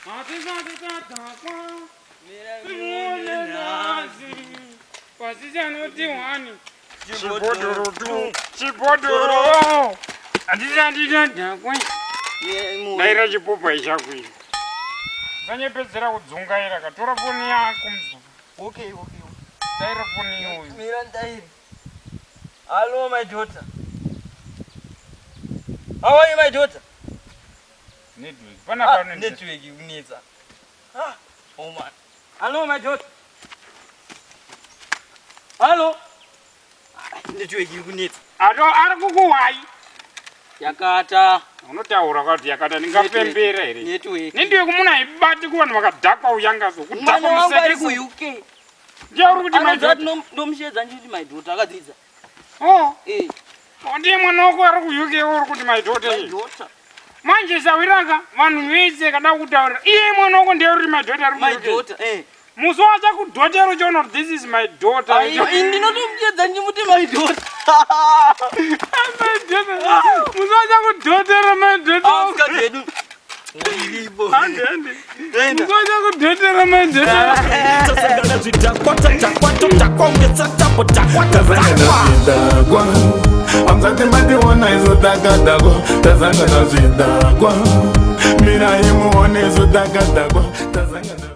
Hatisati tadhakwa. Timuone nhasi. Pasichanoti wani. Chibhodhoro tu. Chibhodhoro. Hatisati tadhakwa. Daira chipopa ichako ichi. Usanyepedzera kudzungaira ka. Tora foni yako muzukuru. Okay. Daira foni iyoyo. Mira ndairi. Hello, my daughter. How are you, my daughter? Network. Pana Ah, pano. network ikunetsa. Ah, oh man. Hello, my daughter. Hello. Ah, network ikunetsa. Ato ari kukuwai. Yakata. Unotaura kuti yakata ndingapembera here? Network. Network munhu haibati kuvanhu vakadhakwa uyangazo. Mwana Kudhakwa wangu ari ku musekese. UK. Ndiye uri kuti my Anonzwa daughter. kuti ndomushedza ndichiti my daughter akadzidza. Oh. Eh, Ndiye mwana wako ari ku UK uri kuti my daughter. my iyi. daughter. Manje sawiraka vanhu vese kada kutaurira. Iye mwana wako ndiye uri my daughter ari ku My UK. daughter. Eh. Musi wachakudhotera uchiona kuti this is my daughter. Ai, ndinotomushedza ndichimuti my daughter. My daughter. Musi wachakudhotera my daughter. Asikadzi yedu. Iripo. Hande hande. Enda. Musi wachakudhotera my daughter. Tasangana zvidhakwa tadhakwa todhakwa unge tsatambo dhakwa Tazangana tadhakwa zvidhakwa Hamzati mationa isu takadhakwa Tazangana zvidhakwa Mirai muone isu takadhakwa Tazangana.